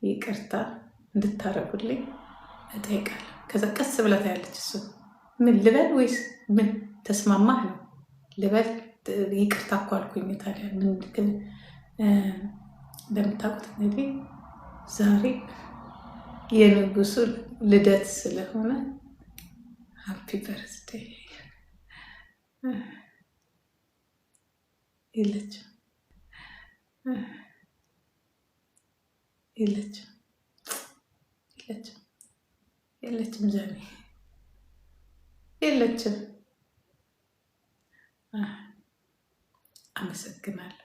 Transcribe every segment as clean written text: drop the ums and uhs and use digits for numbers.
ይቅርታ እንድታረጉልኝ እጠይቃለሁ። ከዛ ቀስ ብላ ታያለች። እሱ ምን ልበል ወይስ ምን ተስማማህ ነው ልበል? ይቅርታ እኮ አልኩኝ። ታዲያ ምን እንደምታውቁት እንግዲህ ዛሬ የንጉሱ ልደት ስለሆነ happy birthday። የለችም፣ የለችም፣ የለችም፣ የለችም፣ ዛሬ የለችም። አመሰግናለሁ።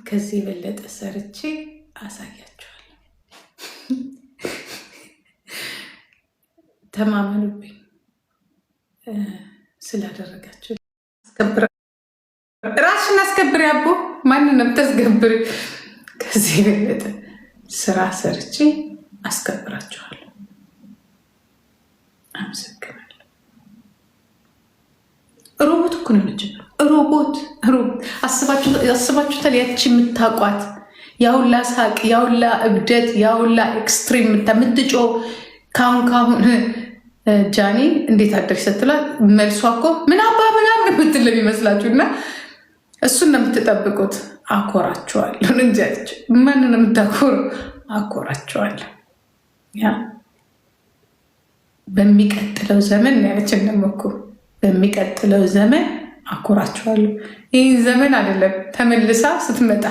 ከዚህ የበለጠ ሰርቼ አሳያችኋለሁ። ተማመኑብኝ ስላደረጋችሁ። ራስሽን አስከብሪ አቦ፣ ማንንም ታስገብሪ። ከዚህ የበለጠ ስራ ሰርቼ አስከብራችኋለሁ። አመሰግናለሁ። ሮቦት እኮ ነው የሆነችብን። ሮቦት ሮቦት አስባችሁታል? ያቺ የምታውቋት ያሁላ ሳቅ፣ ያሁላ እብደት፣ ያሁላ extreme የምትጮ ካሁን ካሁን ጃኒ እንዴት አደርሽ ስትላት መልሷ እኮ ምን አባ ምናምን የምትል የሚመስላችሁ እና እሱን ነው የምትጠብቁት። አኮራችኋለሁ እንጂ ማንን ነው የምታኮሩ? አኮራችኋለሁ። Yeah፣ በሚቀጥለው ዘመን ያለችን ደግሞ እኮ በሚቀጥለው ዘመን አኮራችኋለሁ። ይህን ዘመን አይደለም፣ ተመልሳ ስትመጣ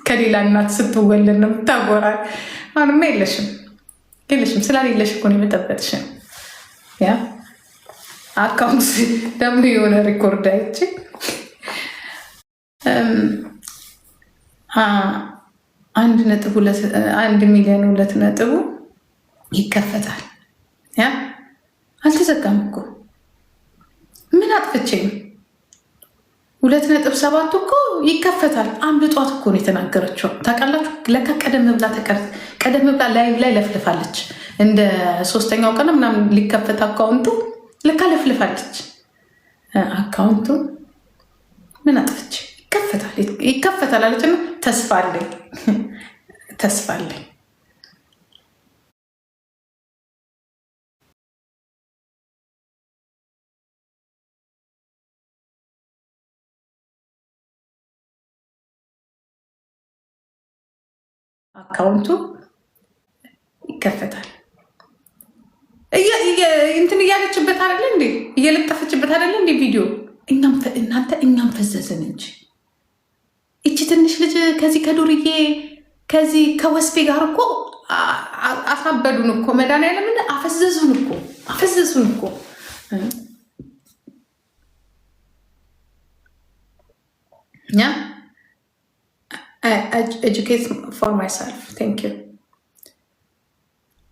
ከሌላ እናት ስትወለድ ነው የምታኮራል። አሁንማ የለሽም፣ የለሽም። ስላሌለሽ እኮ ነው የመጠበጥሽን። Yeah፣ account ደግሞ የሆነ record አይቼ 1.2፣ 1 ሚሊዮን ሁለት ነጥቡ ይከፈታል። Yeah፣ አልተዘጋም እኮ፣ ምን አጥፍቼ ነው? 2.7ቱ እኮ ይከፈታል። አንድ ጧት እኮ ነው የተናገረችው። ታውቃላችሁ፣ ለካ ቀደም ብላ live ላይ ለፍልፋለች። እንደ ሶስተኛው ቀን ምናምን ሊከፈት account ኡ ለካ ለፍልፋለች። Account ኡ ምን አጥፍቼ ይከፈታል ይከፈታል አለች እና ተስፋ አለኝ፣ ተስፋ አለኝ። Account ኡ ይከፈታል። እንትን እያለችበት አይደለ እንዴ? እየለጠፈችበት አይደለ እንዴ ቪዲዮ? እናንተ እኛም ፈዘዝን እንጂ እቺ ትንሽ ልጅ ከዚህ ከዱርዬ ከዚህ ከወስፌ ጋር እኮ አሳበዱን እኮ፣ መድኃኒዓለምን አፈዘዙን እኮ፣ አፈዘዙን እኮ። Yeah, educate for myself, thank you።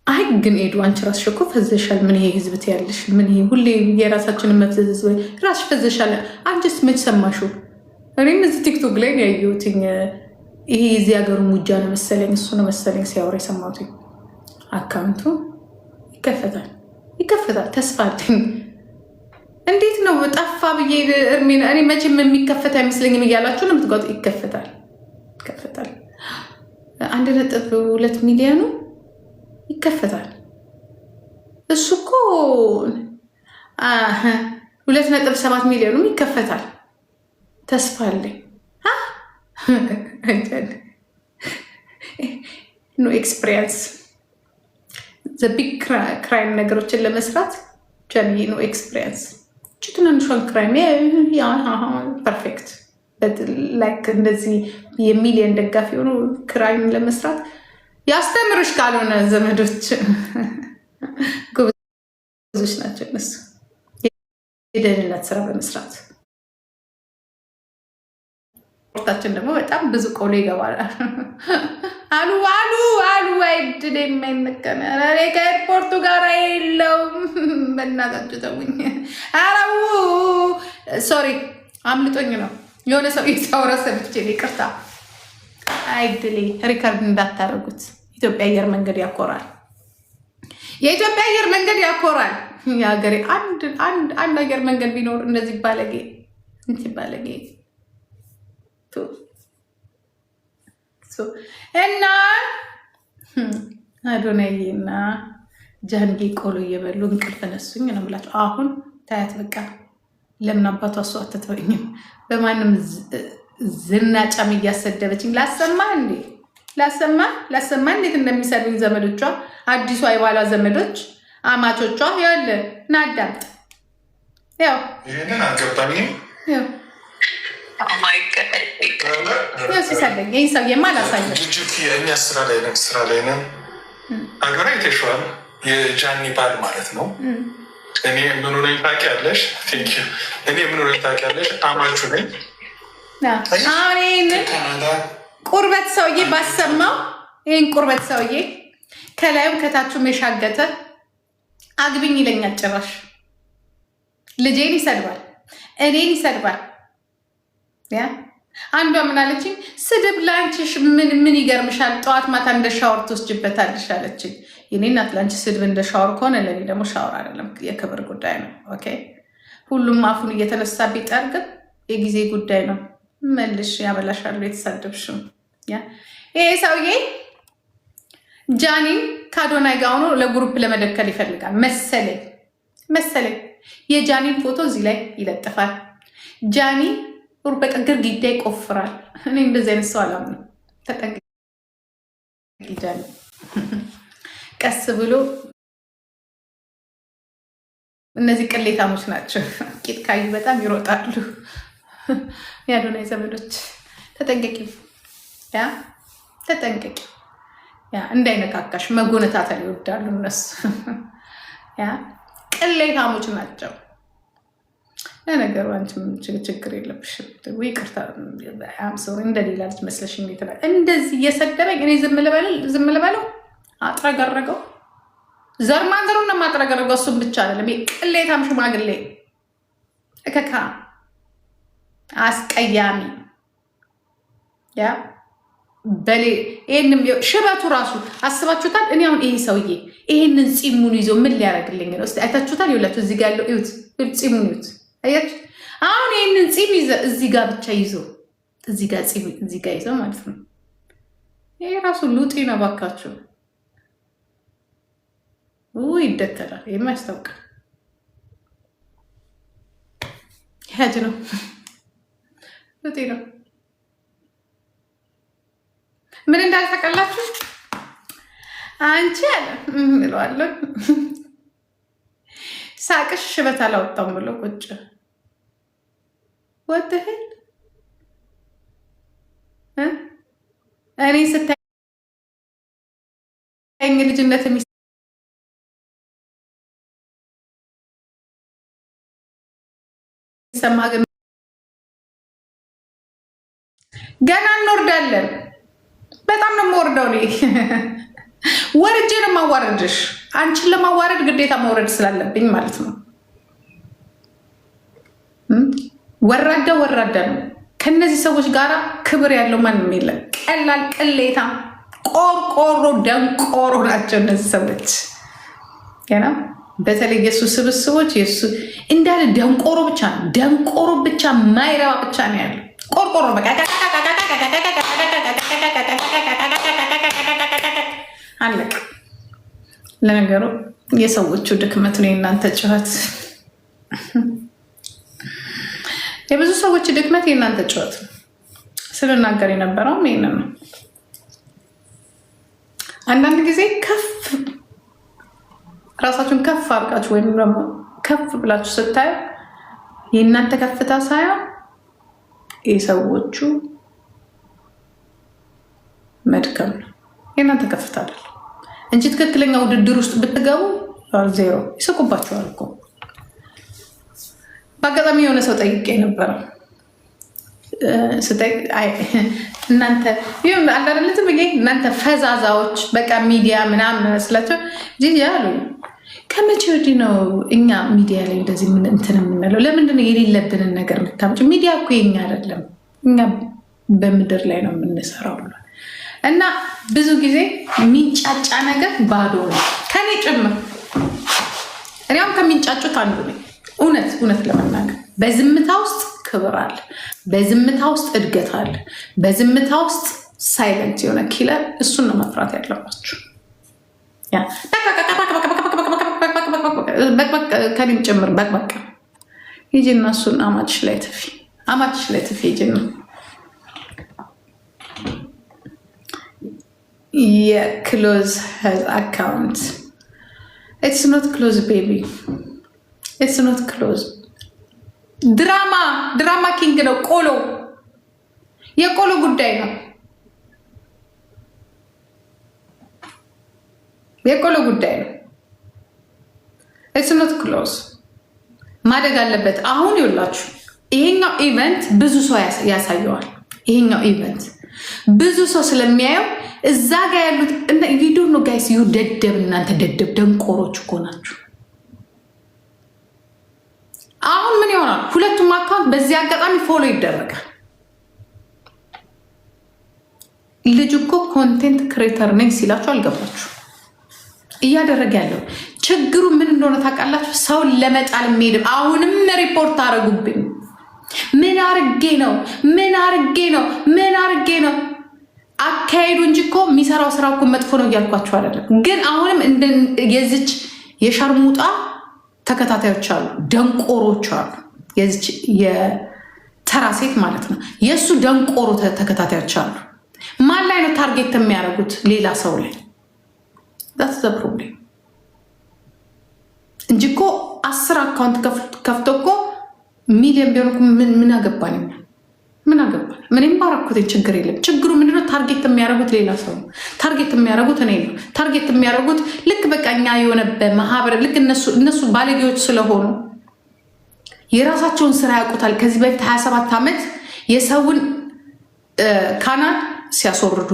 አይ ግን ኤዱ አንቺ ራስሽ እኮ ፈዘሻል። ምን ይሄ ህዝብ ትያለሽ? ምን ይሄ ሁሌ የራሳችንን መፍዘዝ፣ ወይ ራስሽ ፈዘሻል። አንቺስ መች ሰማሽው? እኔም እዚህ ቲክቶክ ላይ ነው ያየሁትኝ። ይሄ የዚህ ሀገሩ ሙጃ ነው መሰለኝ፣ እሱ ነው መሰለኝ ሲያወራ የሰማሁትኝ። Account ኡ ይከፈታል፣ ይከፈታል። ተስፋ አለኝ። እንዴት ነው ጠፋ ብዬ እርሜ እኔ መቼም የሚከፈት አይመስለኝም እያላችሁ ነው የምትጓጡ። ይከፈታል፣ ይከፈታል። 1.2 ሚሊዮኑ ይከፈታል። እሱ እኮ 2.7 ሚሊዮኑም ይከፈታል። ተስፋ አለኝ። No experience, the big crime ነገሮችን ለመስራት ጃንዬ no experience። ትንንሿን crime perfect፣ like እንደዚህ የሚሊየን ደጋፊ የሆኑ crime ለመስራት ያስተምርሽ ካልሆነ ዘመዶች ጎበዞች ናቸው እነሱ የደህንነት ስራ በመስራት። ፖርታችን ደግሞ በጣም ብዙ ቆሎ ይገባል አሉ አሉ አሉ። አይድል የማይነቀን ከኤርፖርቱ ጋር የለውም። በእናታችሁ ተውኝ። አረው sorry፣ አምልጦኝ ነው። የሆነ ሰው ሲያወራ ሰምቼ፣ ይቅርታ። አይድሌ record እንዳታደርጉት። ኢትዮጵያ አየር መንገድ ያኮራል። የኢትዮጵያ አየር መንገድ ያኮራል። የሀገሬ አንድ አንድ አንድ አየር መንገድ ቢኖር እንደዚህ ባለጌ እንትን ባለጌ እና አዶናይና ጃንጌ ቆሎ እየበሉ እንቅልፍ ነሱኝ ነው የምላቸው። አሁን ታያት በቃ ለምን አባቷ እሷ አትተወኝም? በማንም ዝናጫም እያሰደበችኝ ላሰማ እንዴ ላሰማ ላሰማ እንዴት እንደሚሰዱኝ ዘመዶቿ፣ አዲሷ የባሏ ዘመዶች አማቾቿ። ይኸውልህ ና አዳምጥ። ያው ይህንን አልገባኝም። ያው ሲሰደኝ ይህን ሰውዬማ አላሳየም። ጅጅ እኛ ስራ ላይ ነን፣ ስራ ላይ ነን። አገራ የተሸዋል የጃኒ ባል ማለት ነው። እኔ ምኑ ነኝ ታውቂያለሽ? እኔ ምኑ ነኝ ታውቂያለሽ? አማቹ ነኝ። አሁን ይህንን ቁርበት ሰውዬ ባሰማው፣ ይህን ቁርበት ሰውዬ ከላዩም ከታችሁም የሻገተ አግቢኝ ይለኛል። ጭራሽ ልጄን ይሰድባል፣ እኔን ይሰድባል። ያ አንዷ ምን አለችኝ? ስድብ ለአንቺሽ ምን ምን ይገርምሻል? ጠዋት ማታ እንደ ሻወር ትወስጅበታለሽ አለችኝ። የኔ እናት ለአንቺ ስድብ እንደ ሻወር ከሆነ ለእኔ ደግሞ ሻወር አይደለም፣ የክብር ጉዳይ ነው። Okay፣ ሁሉም አፉን እየተነሳ ቢጠርግም የጊዜ ጉዳይ ነው። መልሽ ያበላሻሉ የተሳደብሽው። ይሄ ሰውዬ ጃኒን ከአዶናይ ጋር ሆኖ ለ group ለመደከል ይፈልጋል መሰለኝ መሰለኝ። የጃኒን ፎቶ እዚህ ላይ ይለጥፋል። ጃኒ በቃ ግርግዳ ይቆፍራል። እኔ እንደዚህ አይነት ሰው አላምንም። ተጠንቀቂ ጃኒ። ቀስ ብሎ እነዚህ ቅሌታሞች ናቸው። ቂጥ ካዩ በጣም ይሮጣሉ። የአዶናይ ዘመዶች ተጠንቀቂ፣ ያ ተጠንቀቂ፣ ያ እንዳይነካካሽ። መጎነታተል ይወዳሉ እነሱ። ያ ቅሌታሞች ናቸው። ለነገሩ አንቺም ችግር የለብሽም። ይቅርታ ሰው እንደሌላ ልጅ መስለሽ እንደዚህ እየሰደበኝ እኔ ዝም ልበለው? አጥረገረገው። ዘር ማንዘሩን ነው የማጥረገረገው። እሱም ብቻ አይደለም፣ ቅሌታም ሽማግሌ እከካ አስቀያሚ ያ በሌ ይሄንም ሽበቱ ራሱ አስባችሁታል? እኔ አሁን ይሄ ሰውዬ ይሄንን ፂሙን ይዞ ምን ሊያደርግልኝ ነው? እስኪ አይታችሁታል? ይኸውላችሁ እዚህ ጋር ያለው እዩት፣ ፂሙን እዩት። አያችሁ? አሁን ይሄንን ፂም ይዘ እዚህ ጋር ብቻ ይዞ እዚህ ጋር ፂም እዚህ ጋር ይዞ ማለት ነው። ይሄ ራሱ ሉጤ ነው ባካችሁ። ይደተላል። ይሄማ ያስታውቃል። ያጅ ነው ሉጤ ነው። ምን እንዳልታውቃላችሁ አንቺ አለ እለዋለሁ። ሳቅሽ ሽበት አላወጣም ብሎ ቁጭ ወጥህል እኔ ስታየኝ ልጅነት የሚሰማ ግን ገና እንወርዳለን። በጣም ነው የምወርደው። እኔ ወርጄ ነው የማዋረድሽ። አንቺን ለማዋረድ ግዴታ መውረድ ስላለብኝ ማለት ነው። ወራዳ ወራዳ ነው። ከነዚህ ሰዎች ጋር ክብር ያለው ማንም የለም። ቀላል ቅሌታ፣ ቆርቆሮ፣ ደንቆሮ ናቸው እነዚህ ሰዎች። ገና በተለይ የሱ ስብስቦች የሱ እንዳለ ደንቆሮ ብቻ ነው። ደንቆሮ ብቻ ማይረባ ብቻ ነው ያለው። ቆርቆሮ በቃ አለቅ። ለነገሩ የሰዎቹ ድክመት ነው የእናንተ ጩኸት። የብዙ ሰዎች ድክመት የእናንተ ጩኸት ነው። ስንናገር የነበረውም ይህንን ነው። አንዳንድ ጊዜ ከፍ ራሳችሁን ከፍ አድርጋችሁ ወይም ደግሞ ከፍ ብላችሁ ስታዩ የእናንተ ከፍታ ሳይሆን የሰዎቹ መድከም ነው። የእናንተ ከፍታ አይደለም እንጂ ትክክለኛ ውድድር ውስጥ ብትገቡ ዜሮ ይስቁባችኋል እኮ። በአጋጣሚ የሆነ ሰው ጠይቄ ነበረ። እናንተ አላደለትም ብዬ እናንተ ፈዛዛዎች በቃ ሚዲያ ምናምን መስላቸው ጂጂ አሉ። ከመቼ ወዲህ ነው እኛ ሚዲያ ላይ እንደዚህ እንትን የምንለው? ለምንድን ነው የሌለብንን ነገር የምታመጪው? ሚዲያ እኮ የኛ አይደለም፣ እኛ በምድር ላይ ነው የምንሰራው ብሏል። እና ብዙ ጊዜ የሚንጫጫ ነገር ባዶ ነው፣ ከኔ ጭምር። እኔም ከሚንጫጩት አንዱ ነኝ። እውነት እውነት ለመናገር በዝምታ ውስጥ ክብር አለ፣ በዝምታ ውስጥ እድገት አለ፣ በዝምታ ውስጥ Silent የሆነ killer፣ እሱን ነው መፍራት ያለባችሁ። ከኔም ጭምር በቅበቅ ሂጂና እሱን አማችሽ ላይ ትፊ፣ አማችሽ ላይ ትፊ ሂጂና። የ close account, it's not close, baby, it's not close። Drama, drama king ነው። ቆሎ የቆሎ ጉዳይ ነው። የቆሎ ጉዳይ ነው። It's not close፣ ማደግ አለበት። አሁን ይኸውላችሁ ይሄኛው event ብዙ ሰው ያሳየዋል። ይሄኛው event ብዙ ሰው ስለሚያየው እዛ ጋ ያሉት you don't know, guys, you ደደብ፣ እናንተ ደደብ ደንቆሮች እኮ ናችሁ። አሁን ምን ይሆናል? ሁለቱም account በዚህ አጋጣሚ follow ይደረጋል። ልጅ እኮ content creator ነኝ ሲላችሁ አልገባችሁ። እያደረገ ያለው ችግሩ ምን እንደሆነ ታውቃላችሁ? ሰውን ለመጣል የሚሄድም አሁንም ሪፖርት አደረጉብኝ። ምን አርጌ ነው? ምን አርጌ ነው? ምን አርጌ ነው? አካሄዱ እንጂ እኮ የሚሰራው ስራ እኮ መጥፎ ነው እያልኳቸው አይደለም። ግን አሁንም የዚች የሸርሙጣ ተከታታዮች አሉ፣ ደንቆሮች አሉ። የዚች የተራ ሴት ማለት ነው። የእሱ ደንቆሮ ተከታታዮች አሉ። ማን ላይ ነው target የሚያደርጉት? ሌላ ሰው ላይ። That's the problem እንጂ እኮ 10 account ከፍቶ እኮ ሚሊዮን ቢሆን ምን አገባን? ምን አገባን? ምንም ባረኩት ችግር የለም። ችግሩ ምንድነው? Target የሚያደርጉት ሌላ ሰው ነው። Target የሚያደርጉት እኔ ነው። Target የሚያደርጉት ልክ በቃ እኛ የሆነ በማህበር ልክ እነሱ ባለጌዎች ስለሆኑ የራሳቸውን ስራ ያውቁታል። ከዚህ በፊት 27 ዓመት የሰውን ካናል ሲያስወርዱ